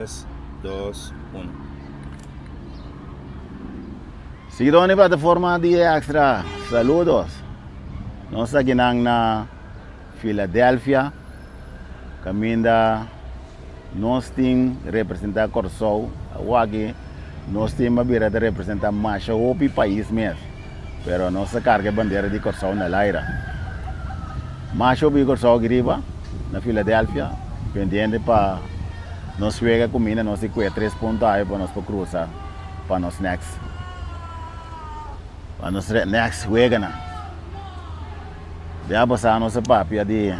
3, 2, 1. Siguidor di plataforma di Extra, saludos. Nos ta akinan na Philadelphia, kaminda nos tin representa Kòrsou. Awor aki nos tin a bira ta representa masha hopi pais mes, pero nos ta karga e bandera di Kòrsou na laira. Masha hopi Kòrsou aki riba na Philadelphia, pendiente pa Nos wega cuminda nos di cue tres punto awe pa nos por cruza pa nos next pa nos next weganan. Bia pasa nos a papia di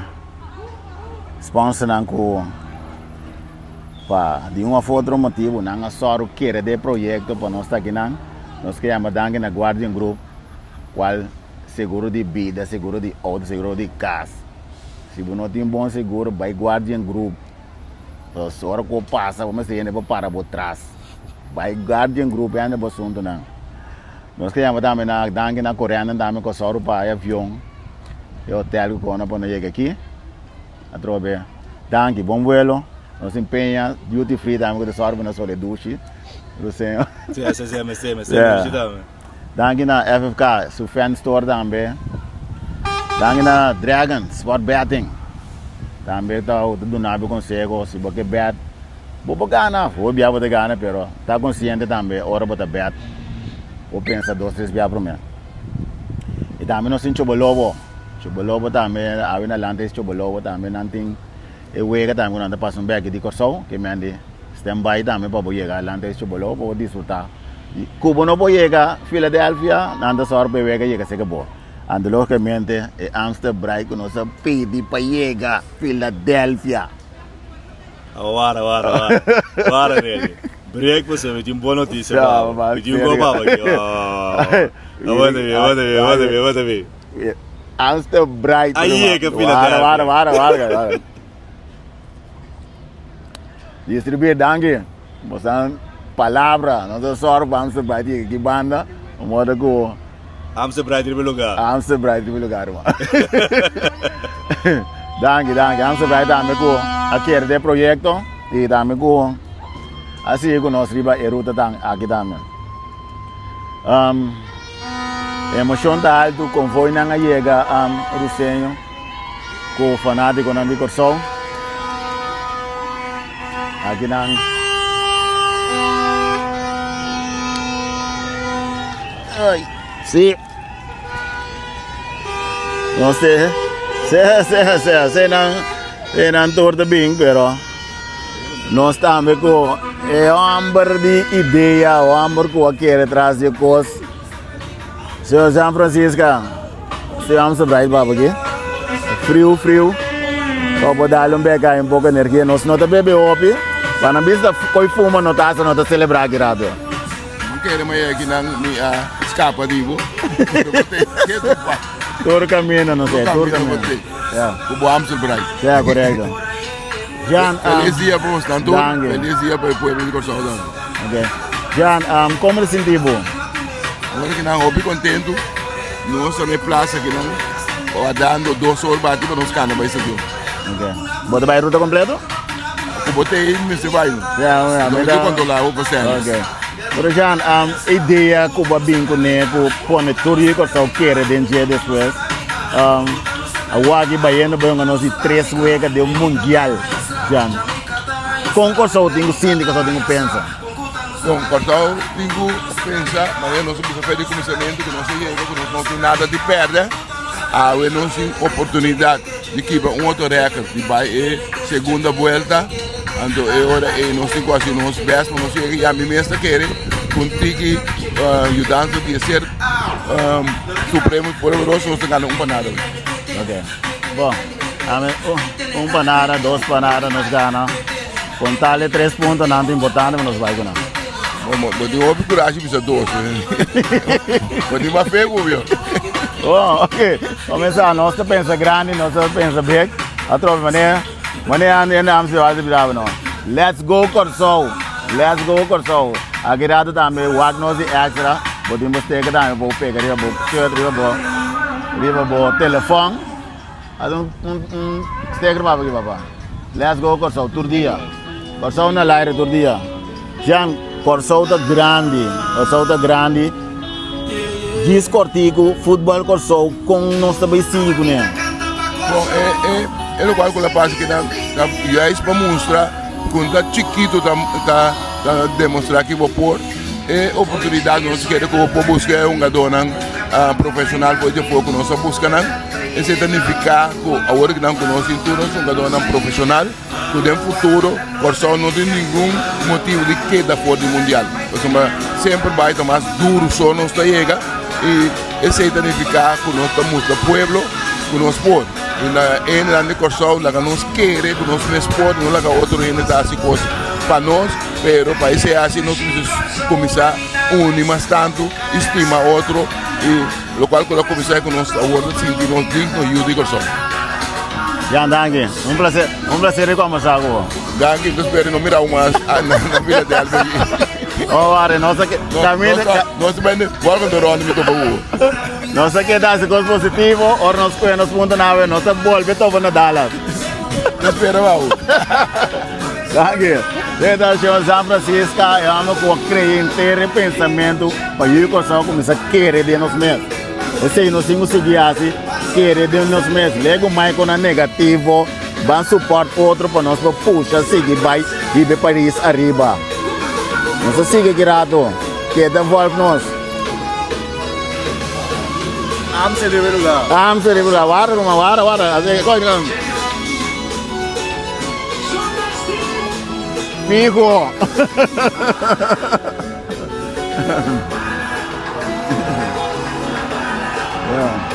sponsornan cu pa di un of otro motibo nan a sòru kere den e proyecto pa nos ta akinan. Nos ke yama danki na Guardian Group cual seguro di bida, seguro di auto, seguro di cas. Si bo no tin bon seguro bay Guardian Group. Pues ora ku bo pasa bo mester hende pa para bo tras. Bai Guardian Group hende bo asuntunan. Nos ke yama tambe na danki na Corendon tambe ku a sòru pa e avion e hotel ku kona pa no yega aki. Atrobe danki bon vuelo. Nos empeña duty free tambe ku ta sòru pa nos soli dushi. Ruseño. Sí, sí, sí, mester, mester dushi tambe. Danki na FFK su fan store tambe. Danki na Dragon Sport Betting. Tambe ta duna bo conseho si bo ke bet bo por gana. Hopi bia bo ta gana pero ta consciente tambe ora bo ta bet bo pensa dos tres bia prome. Y tambe nos tin Chobolobo. Chobolobo tambe awe na lanta es Chobolobo tambe nan tin e wega tambe ku nan ta pasa un beki di Kòrsou ke men di stand by tambe pa bo yega lanta es Chobolobo pa bo disfruta. Ku bo no por yega Philadelphia, nan ta sòru pa e wega yega serka bo. Anto lógikamente e Amstel Bright ku nos a pidi pa yega Philadelphia. Awa wara wara wara. Wara Nelly. Break pasobra mi tin bon notisia pa bo. Mi tin un gol pa bo aki. Aguanta mi, aguanta mi, aguanta mi, aguanta mi. Amstel Bright. A yega Philadelphia. Wara wara wara wara. Distribuir danki. Bosan palabra, nos a sòru pa Amstel Bright yega ki banda, un modo ku. Amstel Bright riba lugar. Amstel Bright riba lugar, ruman. Danki, danki. Amstel Bright tambe ku a kere den e proyekto i tambe ku a sigui ku nos riba e ruta tan aki tambe. Emoshon ta altu, konvoinan a yega Ruseño ku fanátikonan di Kòrsou. Aki nan. Ay, sí. No sé. Sí, sí, sí, sí, nan, sí, nan tur ta bin, pero nos tambe ku e homber di idea, homber ku a kere tras di e kos. Señor San Francisca, si vamos a bright baba aquí. Friu, friu. Pa bo darle un bek ahí un poco energia. Nos no ta bebe hopi. Pa nan bisa koi fuma no ta hasta no ta celebra aki rato. No kere ma yega kinan mi a scapa di bo. Tur camino no sé, tur camino. Ja. Ku bo Amstel Bright. Ja, correcto. Jan, Feliz dia pa bos tantu. Feliz dia pa e pueblo di Kòrsou tambe. Ok. Jan, um, komo ta sinti bo? Awor ki nan hopi kontentu. Nos ta na e plaza ki nan wardando dos or bati pa nos kana bai stadion. Ok. Bo ta bai ruta kompleto? Ku bo ta ei mester bai. Ja, ja. No mi kontrola bo pa sèn. Ok. Pero Jan, um, idea ku bo a bin kuné ku pone tur yu Kòrsou kere den dje despues. Um, Awor aki bayendo bai hunga nos di tres wega den un mundial, Jan. Kon Kòrsou tin ku sinti, Kòrsou tin ku pensa? Bon, Kòrsou tin ku pensa manera nos a bisa fe di kuminsamentu ku nos a yega ku nos no tin nada di pèrdè. Awe nos tin oportunidat di kibra un otro rèkòrt di bai e segunda buelta. Anto e ora ei nos tin ku hasi nos bèst pa nos yega i ami mes ta kere ku un tiki yudansa di e ser supremo i poderoso nos ta gana un panada. Ok, bon, ami un panada, dos panada nos gana. Kontal e tres puntonan ta importante pa nos bai ku nan. Bon, bo tin hopi kurashi bisa dos. Bo tin mas fe ku mi. Bon, ok. Comenzá, nos ta pensa grandi, nos ta pensa big. Atrobe manera. Wanneer anda hende Amsterdam wak di bravo no. Let's go Kòrsou. Let's go Kòrsou. Aki rato tambe wak nos di extra. Bo tin bo sticker tambe bo pega riba bo shirt riba bo riba bo telefòn. Haz un un un sticker pa bo aki papa. Let's go Kòrsou tur dia. Kòrsou na laire tur dia. Jean, Kòrsou ta grandi, Kòrsou ta grandi. Djis kòrtiku, futbòl Kòrsou, kon nos ta bai sigui kuné? Bon, e, e, e lokual ku ta pasa ki nan ta juist pa mustra ku ta chikitu ta, ta, ta demostrá ki bo por. E oportunidat nos kere ku bo por buska e hungadónan ah, profeshonal for di afó ku nos a buska nan. Esei ta nifiká ku awor ku nan ku nos tin tur nos hungadónan profeshonal. Ku den futuro Kòrsou no tin ningun motibu di keda for di mundial. Pasobra semper bai ta mas duru so nos ta yega i esei ta nifiká ku nos ta mustra pueblo ku nos por. I na hendenan di Kòrsou laga nos kere ku nos mes por i no laga otro hende ta hasi kos pa nos. Pero pa esei hasi nos mester kuminsá uni mas tantu i stima otro i Locual cu lo cuminsa cu nos awor ta sinti nos digno yu di Corsou. Jan, danki. Un placer, un placer di conversa cu bo. Danki, mi ta spera di no mira bo mas na Philadelphia aki. Oh, ware, nos a ke, caminda, Nos ta bende volgende ronda mi topa cu bo. Nos a keda haci cos positivo, ora nos coge nos punto na nos ta bolbe topa na Dallas. Ta spera bo. Danki. Redaccion San Francisca e hòmber ku a krea henter e pensamentu pa yu Kòrsou kuminsá kere den nos mes. Esei nos tin ku sigui hasi, kere den nos mes. Legu mai ku nan negativo, ban supòrt otro pa nos por pusha sigui bai hiba e pais ariba. Nos a sigui ki rato, keda vòlg nos. Amstel riba e lugá. Amstel riba e lugá. Wara ruman, wara, wara. Fijo. Yeah.